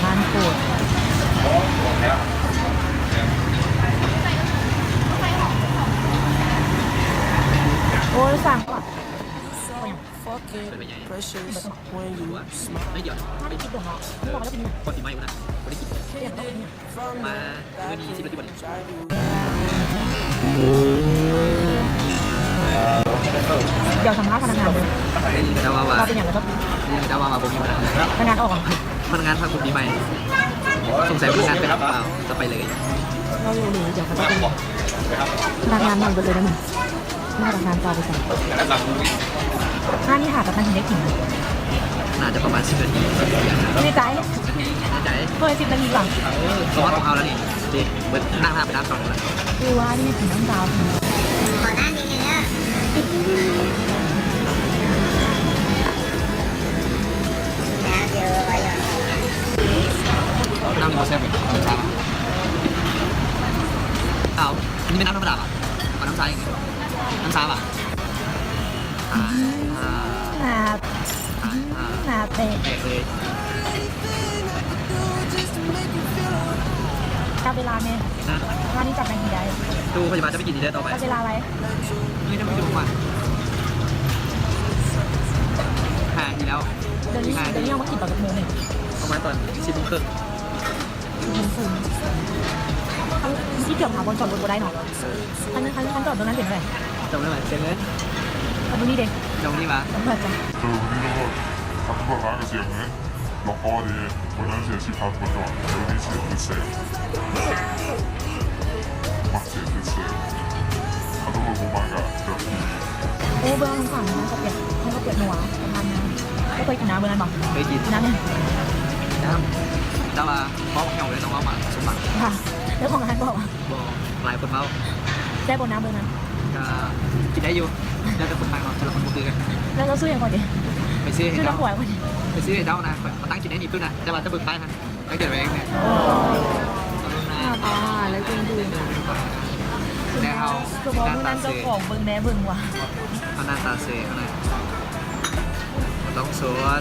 ຮ້ານໂປດ ໂອ້ຍ ສັ່ງກ່ອນ Fucking precious when you smile. ເອີ ດຽວ ບໍ່ໄດ້ກິນດົນເນາະ ບໍ່ໄດ້ກິນ ບໍ່ໄດ້ກິນ ມາມື້ນີ້ຊິບນາທີບໍ່ນີ້ ດຽວສຳພາດພະນັກງານເບິ່ງ ໄດ້ຍິນເຂົາເຈົ້າວ່າ ວ່າເປັນຫຍັງເຂົາເຈົ້າ ໄດ້ຍິນເຂົາເຈົ້າວ່າ ວ່າບໍ່ມີພະນັກງານ ພະນັກງານອອກ ພະນັກງານພັກບຸນປີໃໝ່ ສົງໄສພະນັກງານໄປຮັບເອົາ ຈະໄປເລີຍ ເຂົາເຈົ້າ ພະນັກງານນອນເບິດເລີຍນະ ມາທຳງານຕໍ່ໄປຊັ້ນ ຮ້ານນີ້ຫາກັບນາງເຫັນໄດ້ກິນ ໜ້າຈະປະມານສິບນາທີ ຢູ່ໃນໃຈ ໃນໃຈ ເປີດສິບນາທີກ່ອນ ເອີ ເພາະວ່າຂອງເຮົາແລ້ວນີ້ ເດ ເບິດ ນັ່ງຖ້າໄປນ້ຳສອງຄົນລະ ຄືວ່ານີ້ກິນນ້ຳດາວ ຂໍນ້ຳອີກແນ່ເດີ ນ້ຳບໍ່ແຊບເລີຍ ນ້ຳຊາ ອ້າວ ອັນນີ້ແມ່ນນ້ຳທຳມະດາຫວາ? ເອົານ້ຳຊາອີກ ນ້ຳຊາຫວາ? ອືມ ໜ້າ ໜ້າແຕກ ແຕກເລີຍ ຈັບເວລາແນ່ ຮະ? ວ່ານີ້ຈັບນາທີໃດ? ຕູ້ພະຍາບານຈະໄປກິນທີ່ໃດຕໍ່ໄປ? ຈັບເວລາໄວ້ ເອີຍ ຍັງບໍ່ເຖິງໂມງຫວາ? ຫ້ານາທີແລ້ວ ດຽວນີ້ ຫ້ານາທີ ດຽວນີ້ເຮົາມາກິນຕອນຈັກໂມງນີ້? ປະມານຕອນສິບໂມງເຄິ່ງ. ທີ່ເກືອບຫາບ່ອນຈອດລົດບໍ່ໄດ້ເນາະ ຄັນ ຄັນ ຄັນຈອດຕົງນັ້ນເປັນຈັ່ງໃດ? ຈອດບໍ່ໄດ້ ເປັນເລີຍ ແລ້ວຕົງນີ້ເດ? ຕົງນີ້ຫວາ? ເອີ ນີ້ລະ ຄັນບໍ່ລ້າກະເສຍເງິນ ລະກໍດີ ບໍ່ນັ້ນເສຍສິບພັນບາດ ຕົງນີ້ເສຍເຈັດແສນ ມັກເສຍເຈັດແສນ ຄັນຕົງລົດບໍ່ມາກະຈະ ໂອ້ ເບິ່ງສົງສານນະ ເຂົາປຽກ ເຂົາປຽກນົວ ປະທານນາ ເຈົ້າເຄີຍກິນນະ ເບິ່ງນັ້ນບໍ່? ເຄີຍກິນ ກິນນ້ຳແນ່ ກິນນ້ຳ ແຕ່ວ່າ ເວົ້າແຮວເລີຍ ຕ້ອງເວົ້າມາສົມຫວັງ ເຈົ້າຂອງຮ້ານບອກວ່າ ບໍ່ ຫຼາຍຄົນເວົ້າ ແຊບບໍ່ນ້ຳເບິ່ງນັ້ນ? ກະກິນໄດ້ຢູ່ ແລ້ວແຕ່ຄົນມັກເນາະ ແຕ່ລະຄົນບໍ່ຄືກັນ ແລ້ວເຈົ້າຊື້ຫຍັງກ່ອນເດ? ໄປຊື້ໃຫ້ເຈົ້າ ໄປຊື້ໃຫ້ເຈົ້ານະ ຂ້ອຍມາຕັ້ງກິນໄດ້ນີ້ປຶ້ມນະ ແຕ່ວ່າຈະເບິ່ງປ້າຍຫັ້ນ ໄປເກັບໄວ້ເອງແນ່ ໜ້າຕາແລະເຄື່ອງດື່ມ ແຕ່ເຮົາ ສະບອກມື້ນັ້ນເຈົ້າຂອງເບິ່ງແນ່ເບິ່ງວ່າ ເຮົາໜ້າຕາເຊເຮົານະ ບໍ່ຕ້ອງສົນ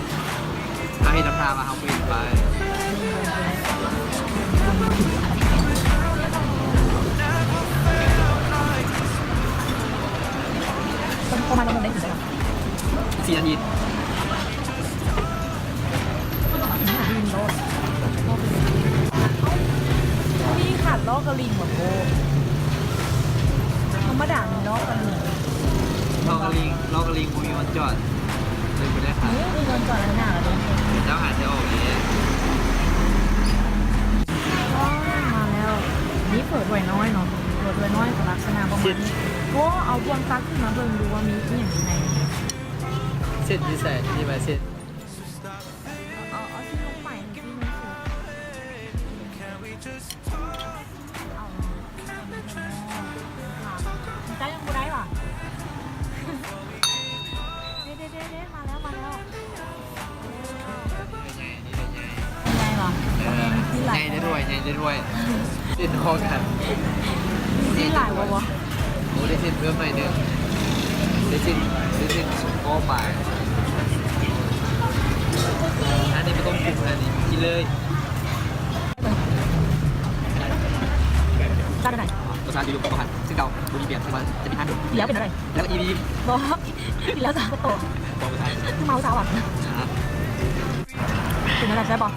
ເຮົາເຮັດນຳທ່າວ່າເຮົາບໍ່ເຫັນໄປ ປະມານຈັກໂມງໄດ້ກິນໄດ້ຫວາ? ສີ່ນາທີ. ນີ້ຂາດລໍ້ກະລິ່ງຫວາ ໂອ້ ທຳມະດາມີລໍ້ກະລິ່ງ ລໍ້ກະລິ່ງ ລໍ້ກະລິ່ງບໍ່ມີວັນຈອດ ເລີຍບໍ່ໄດ້ຂາຍ ເອີ ມີວັນຈອດອັນໜ້າລະເດີ ເຈົ້າຫາແຕ່ອອກເອງ ອ້າ ມາແລ້ວ ນີ້ເຝີຖ້ວຍນ້ອຍເນາະ ເຝີຖ້ວຍນ້ອຍກະລັກສະນະປະມານນີ້ ໂອ້ ເອົາບ່ວງຕັກຂຶ້ນມາເບິ່ງດູວ່າມີອີ່ຫຍັງຢູ່ໃນ ເສັ້ນຢູ່ໃສ? ນີ້ວ່າເສັ້ນ ເອົາ ເອົາຊິລົງໄປ ເອົາ ເຈົ້າຍັງບໍ່ໄດ້ຫວາ? ເດ້ ເດ້ ເດ້ ເດ້ ມາແລ້ວ ມາແລ້ວ ໃຫຍ່ ນີ້ໃຫຍ່ ໃຫຍ່ຫວາ? ເອີ ບໍ່ແມ່ນ ໃຫຍ່ແຕ່ຖ້ວຍ ໃຫຍ່ແຕ່ຖ້ວຍ ເສັ້ນພໍກັນ ເສັ້ນຫຼາຍບໍ່? ບໍ່ ໂອ້ ໄດ້ເສັ້ນເພີ່ມໜ້ອຍໜຶ່ງ ໄດ້ເສັ້ນ ໄດ້ເສັ້ນສອງກໍປາຍ ອັນນີ້ບໍ່ຕ້ອງປຸງ ອັນນີ້ກິນເລີຍ. ຈານເທົ່າໃດ? ກໍຊາດຢູ່ ບໍ່ຫັນຄືເກົ່າ ບໍ່ມີປ່ຽນ ແຕ່ວ່າຈະມີຮ້ານດຽວ ແລ້ວເປັນຈັ່ງໃດ? ແລ້ວກໍອີ່ຫລີ ບໍ່ ກິນແລ້ວຊາໂຕ ບໍ່ ບໍ່ຊາ ຄືເມົາຊາຫວານ ອ່າ ເປັນຈັ່ງໃດ ແຊບບໍ່?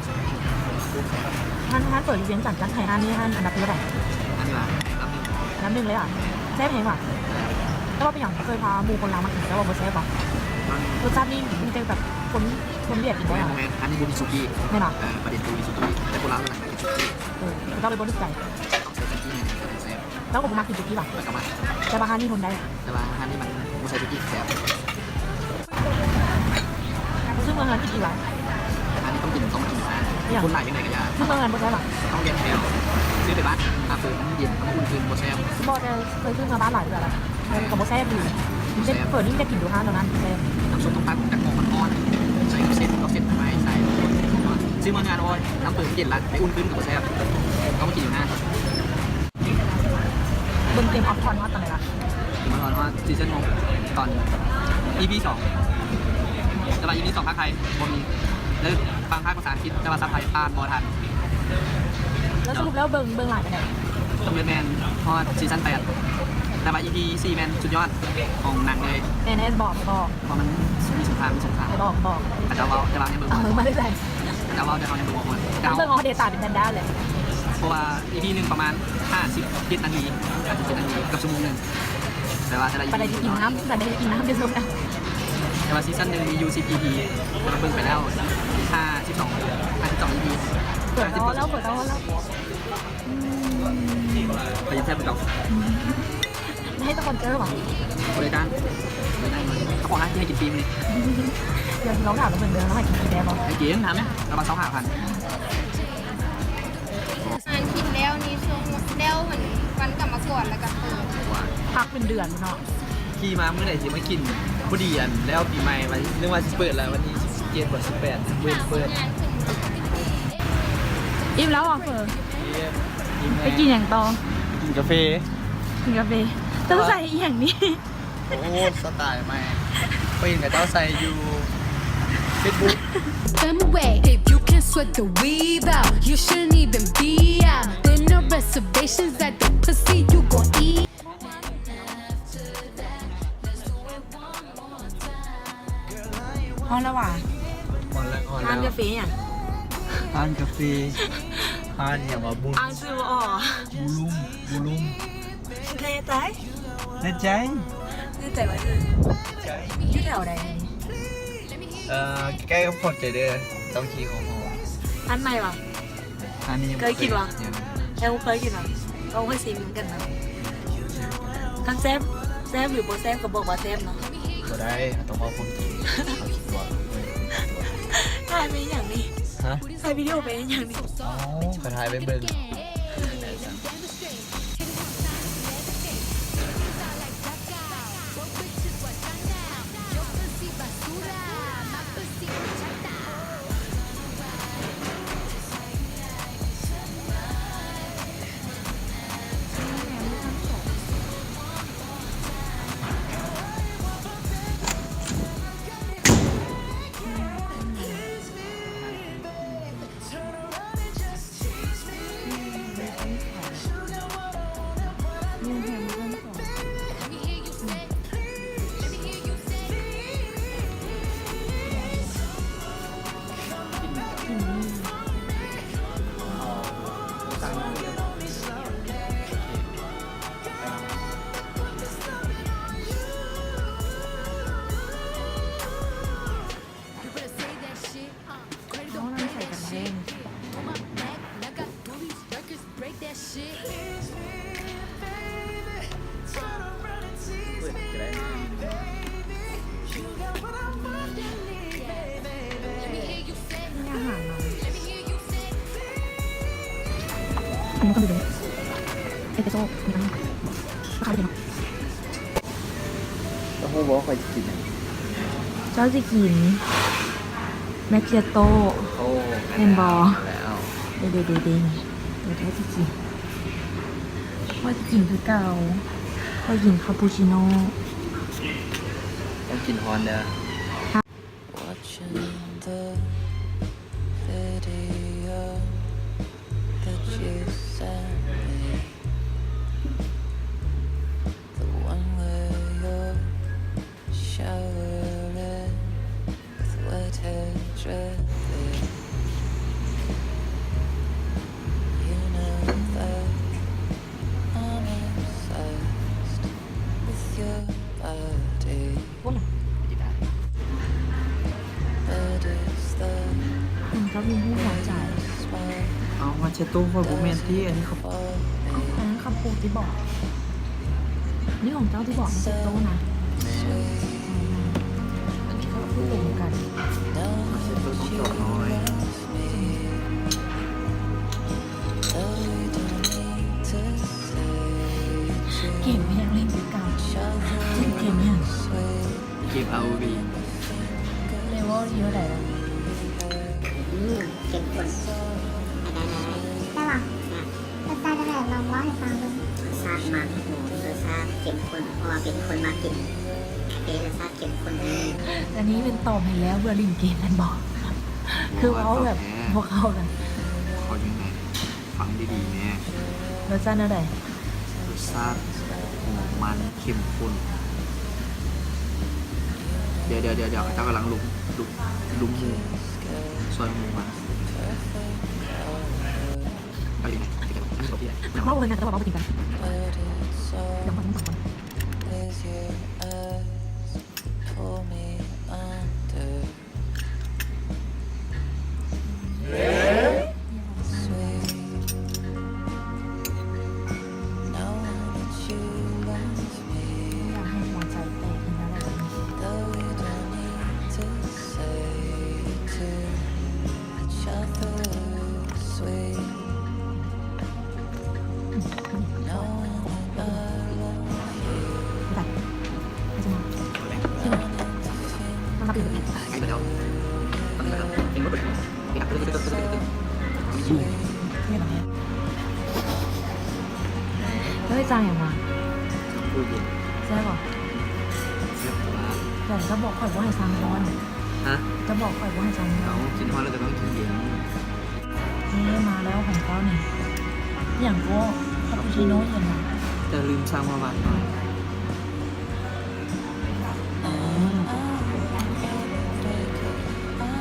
ຮ້ານ ຮ້ານເຝີຢູ່ວຽງຈັນ ຈັດໃຫ້ຮ້ານນີ້ຮ້ານອັນດັບທີເທົ່າໃດ? ອັນນີ້ຫວາ? ອັນດັບໜຶ່ງ ອັນດັບໜຶ່ງເລີຍຫວາ? ແຊບແຮງຫວາ? ແຊບ ແຕ່ວ່າເປັນຫຍັງ ເຄີຍພາໝູ່ຄົນລາວມາກິນ ແຕ່ວ່າບໍ່ແຊບຫວາ? ມັນ ລົດຊາດນີ້ມີແຕ່ແບບຄົນ ຄົນຫວຽດກິນບໍ່ໄດ້ຫວາ? ບໍ່ແມ່ນ ອັນນີ້ບໍ່ມີສຸກີ້ ແມ່ນຫວາ? ເອີ ປະເດັນບໍ່ມີສຸກີ້ ແຕ່ຄົນລາວສ່ວນຫຼາຍ ເອີ ເຂົາເຈົ້າເລີຍບໍ່ຖືກໃຈ ຕ້ອງໃສ່ກະທິແນ່ ແຊບ ແລ້ວກໍບໍ່ມັກກິນສຸກີ້ຫວາ? ແລ້ວກໍມັກ ແຕ່ວ່າຮ້ານນີ້ທົນໄດ້ ແຕ່ວ່າຮ້ານນີ້ມັນບໍ່ໃສ່ສຸກີ້ແຊບ ບໍ່ຊື້ເມືອຮ້ານກິນອີກຫວາ? ອັນນີ້ຕ້ອງກິນ ຕ້ອງມາກິນຢູ່ຮ້ານ ຄົນຫຼາຍຈັ່ງໃດກໍຢ່າ ຊື້ເມືອຮ້ານບໍ່ແຊບຫວາ? ຕ້ອງແຍກແຖວ ຊື້ໄປບ້ານ ອາ ເຝີມັນເຢັນ ເອົາມາອຸ່ນຄືນບໍ່ແຊບ ບໍ່ ແຕ່ເຄີຍຊື້ເມືອບ້ານຫຼາຍເທື່ອລະ ເອີ ກໍບໍ່ແຊບຢູ່ ມີແຕ່ເຝີນີ້ມີແຕ່ກິນຢູ່ຮ້ານເທົ່ານັ້ນແຊບ ນ້ຳຊຸບຕ້ອງຕັກຈາກໝໍ້ຮ້ອນໆ ໃສ່ເສັ້ນ ເອົາເສັ້ນໄປໃສ່ ຊື້ມາງານ ໂອ້ຍ ນ້ຳເຝີເຢັນລະ ໄປອຸ່ນຄືນກໍບໍ່ແຊບ ຕ້ອງມາກິນຢູ່ຮ້ານ ເບິ່ງ Game of Thrones ຮອດຕອນໃດລະ? Game of Thrones ຮອດຊີຊັນຫົກ ຕອນ ອີພີສອງ ແຕ່ວ່າ ອີພີສອງ ພາກໄທບໍ່ມີ ເອີ ຟັງພາກພາສາອັງກິດ ແຕ່ວ່າຊັບໄທອ່ານບໍ່ທັນ. ແລ້ວສະຫຼຸບແລ້ວເບິ່ງ ເບິ່ງຫຼາຍປານໃດ? ຕ້ອງເລີຍແມ່ນຮອດຊີຊັນແປດ ແຕ່ວ່າອີພີສີ່ແມ່ນສຸດຍອດຂອງໜັງເລີຍ. ແມ່ນ ແມ່ນ ບອກ ບອກ ເພາະມັນມີສົງຄາມ ມີສົງຄາມ ບອກ ບອກ ເຂົາເຈົ້າເວົ້າ ແຕ່ວ່າຍັງເບິ່ງ ເອົາມາແຕ່ໃສ? ເຂົາເຈົ້າເວົ້າ ແຕ່ເຮົາຍັງເບິ່ງບໍ່ໝົດ. ເບິ່ງເອົາ ເດຕາເປັນແພນດ້າແຫຼະ ເພາະວ່າອີພີໜຶ່ງປະມານຫ້າສິບເຈັດນາທີ ຫ້າສິບເຈັດນາທີ ເກືອບຊົ່ວໂມງໜຶ່ງ. ແຕ່ວ່າແຕ່ລະອີພີ ປານໃດທີ່ກິນນ້ຳ ປານໃດທີ່ກິນນ້ຳ ແຕ່ວ່າຊີຊັນໜຶ່ງມີຢູ່ສິບອີພີ ເບິ່ງໄປແລ້ວຫ້າສິບສອງ ຫ້າສິບສອງອີພີ ເປີດເອົາແລ້ວ ເປີດເອົາແລ້ວ. ອືມ ໄປຍັງແຊບຄືເກົ່າ. ໃຫ້ສະປອນເຊີຫວາ? ບໍ່ໄດ້ຈ້າງ ເຂົາບອກໃຫ້ ໃຫ້ກິນຟຣີມື້ນີ້. ດຽວລອງຖາມເພິ່ນເດີ ວ່າໃຫ້ກິນຟຣີໄດ້ບໍ່? ໃຫ້ກິນ ຖາມແມ່ ລະວ່າຊາວຫ້າພັນ. ງານກິນແລ້ວນີ້ ຊ່ວງແລ້ວມັນ ວັນກຳມະກອນ ແລ້ວກໍເປີດ ພັກເປັນເດືອນເນາະ. ຂີ່ມາມື້ໃດຊິມາກິນ ພໍດີອັນແລ້ວປີໃໝ່ ວ່ານຶກວ່າຊິເປີດແລ້ວ ວັນທີສິບເຈັດບໍ່ ສິບແປດ ເວີນເປີດ. ອີ່ມແລ້ວຫວາເຟີ? ໄປກິນຫຍັງຕໍ່? ກິນກາເຟ. ກິນກາເຟ ເຈົ້າໃສ່ອີ່ຫຍັງນີ້? ໂອ້ ສະໄຕໃໝ່ ຂ້ອຍເຫັນເຂົາເຈົ້າໃສ່ຢູ່ເຟສບຸກ. Them way, if you can sweat the weave out, you shouldn't even be out. There no reservations at the pussy you gon' eat. ຮອດແລ້ວຫວາ? ຮອດແລ້ວ ຮອດແລ້ວ. ຮ້ານກາເຟຫຍັງ? ຮ້ານກາເຟ ຮ້ານຫຍັງຫວາ? ບຸ ອ່ານຊື່ບໍ່ອອກ. ບຸລຸມ ບຸລຸມ. ແນ່ໃຈ? ແນ່ໃຈ. ແນ່ໃຈວ່າຢູ່ແຖວໃດ? ເອີ ໃກ້ກັບພອດເຈເດີ ຕ້ອງຂີ່ເຂົ້າຮອດ. ຮ້ານໃໝ່ຫວາ? ອັນນີ້ຍັງບໍ່ເຄີຍກິນຫວາ? ຍັງ. ແຕ່ບໍ່ເຄີຍກິນຫວາ? ເອົາ ເຮົາຊິມນຳກັນເນາະ. ຄັນແຊບ ແຊບຫຼືບໍ່ແຊບກໍບອກວ່າແຊບເນາະ. ບໍ່ໄດ້ ເຮົາຕ້ອງເວົ້າຄວາມຈິງ. ເຮົາຄິດຕົວະ. ຖ່າຍໄປເຮັດຫຍັງນີ້? ຮະ? ຖ່າຍວິດີໂອໄປເຮັດຫຍັງນີ້? ເອົ້າ ກໍຖ່າຍໄປເບິ່ງ.ເຈົ້າຮູ້ບໍ່ວ່າຂ້ອຍຊິກິນຫຍັງ? ເຈົ້າຊິກິນແມັກເຈໂຕ້ ໂອ້ ແມ່ນບໍ່? ແລ້ວ ເດ ເດ ເດ ເດ ເຈົ້າຊິກິນ ຂ້ອຍຊິກິນຄືເກົ່າ ຂ້ອຍກິນຄາປູຊິໂນ. ຕ້ອງກິນຮ້ອນເດີ. Watching the video that you sent me, the one where you're showering with wet hair dripping. You know that I'm obsessed with your body. ໂອ້ຍ ເຫັນເຈົ້າມີຮູບຫົວໃຈ. ເອົາ ມາເຊໂຕ້ຂ້ອຍບໍ່ແມ່ນຕິ ອັນນີ້ເຂົາ ອັນນັ້ນເຂົາປູກຕິບໍ? ນີ້ຂອງເຈົ້າຕິບໍ ມາເຊໂຕ້ນະ? ແມ່ນ ອັນນີ້ເຂົາປູກຕົງກັນ. ມາເຊໂຕ້ຂອງເຈົ້ານ້ອຍ. ເກມແຮງເຫຼັ້ນຄືເກົ່າ. ເກມຫຍັງ? ເກມ ອາໂອວີ. ເລເວລຢູ່ເທົ່າໃດລະ? ອືມ ເຂັ້ມຂຸ້ນ. ໄດ້ໆໆ ແຊບຫວາ? ແຊບ. ລົດຊາດຈັ່ງໃດ? ລອງເວົ້າໃຫ້ຟັງເບິ່ງ. ລົດຊາດມັນ ໂອ້ ລົດຊາດເຂັ້ມຂຸ້ນ ເພາະວ່າເປັນຄົນມັກກິນເຄ ລົດຊາດ ເຂັ້ມຂຸ້ນ. ອັນນີ້ແມ່ນຕອບໃຫ້ແລ້ວ ເພື່ອຫຼິ້ນເກມແມ່ນບໍ່? ຄືເວົ້າແບບບໍ່ເຂົ້າກັນ. ເຂົາຈັ່ງໃດ? ຟັງດີໆແດ່. ລົດຊາດແນວໃດ? ລົດຊາດຫອມມັນເຂັ້ມຂຸ້ນ. ດຽວໆໆ ເຂົາເຈົ້າກຳລັງລຸມ ລຸມ ລຸມໝູ ຊອຍໝູມາ. ເວົ້າເລີຍນະ ແຕ່ວ່າເວົ້າບໍ່ເຖິງກັນ. ເຮີ້ຍ ສັ່ງຫຍັງວະ? ແຊບບໍ່? ແຊບ. ແຕ່ເຈົ້າບອກຂ້ອຍບໍ່ໃຫ້ສັ່ງຮ້ອນ. ຮະ? ເຈົ້າບອກຂ້ອຍບໍ່ໃຫ້ສັ່ງຮ້ອນ. ເອົ້າ ກິນຮ້ອນແລ້ວກໍຕ້ອງກິນເຢັນ. ເອີ ມາແລ້ວຂອງເຈົ້ານີ້. ອີ່ຫຍັງກໍ ຄາປູຊິໂນເຢັນນະ. ແຕ່ລືມສັ່ງເມື່ອວານນີ້. ອືມ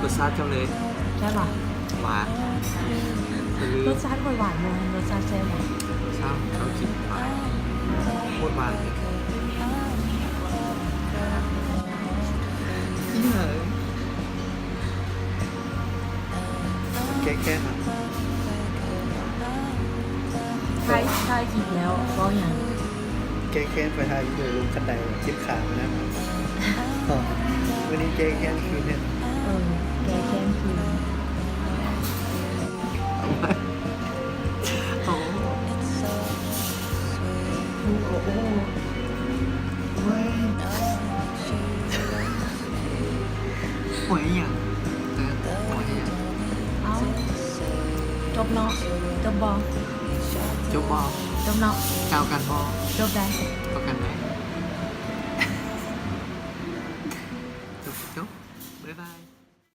ລົດຊາດເຈົ້າເລີຍ. ແຊບບໍ່? ຫວານ. ແຕ່ລືມ. ລົດຊາດຂ້ອຍຫວານບໍ່? ລົດຊາດແຊບບໍ່? ຊາດເຈົ້າກິນປາ ໂຄດຫວານ. ອີ່ຫຍັງ? ແກ້ແຄ້ນຫວາ? ຖ່າຍ ຖ່າຍຄລິບແລ້ວເວົ້າຫຍັງ? ແກ້ແຄ້ນ ຂ້ອຍຖ່າຍວິດີໂອລົງຄັນໄດເຈັບຂານະ. ອໍ ມື້ນີ້ແກ້ແຄ້ນຄືນແທ້. ເອີ ແກ້ແຄ້ນຄືນ. ໂອ້ ໂອ້ ໂອ້ ໂອ້ຍ. ໂອ້ຍ ອີ່ຫຍັງ? ເອີ ໂອ້ຍ ອີ່ຫຍັງ? ເອົ້າ ຈົບເນາະ. ຈົບບໍ່? ຈົບບໍ່? ຈົບເນາະ. ເຈົ້າກັນບໍ່? ຈົບໄດ໋. ເຈົ້າກັນໄດ໋.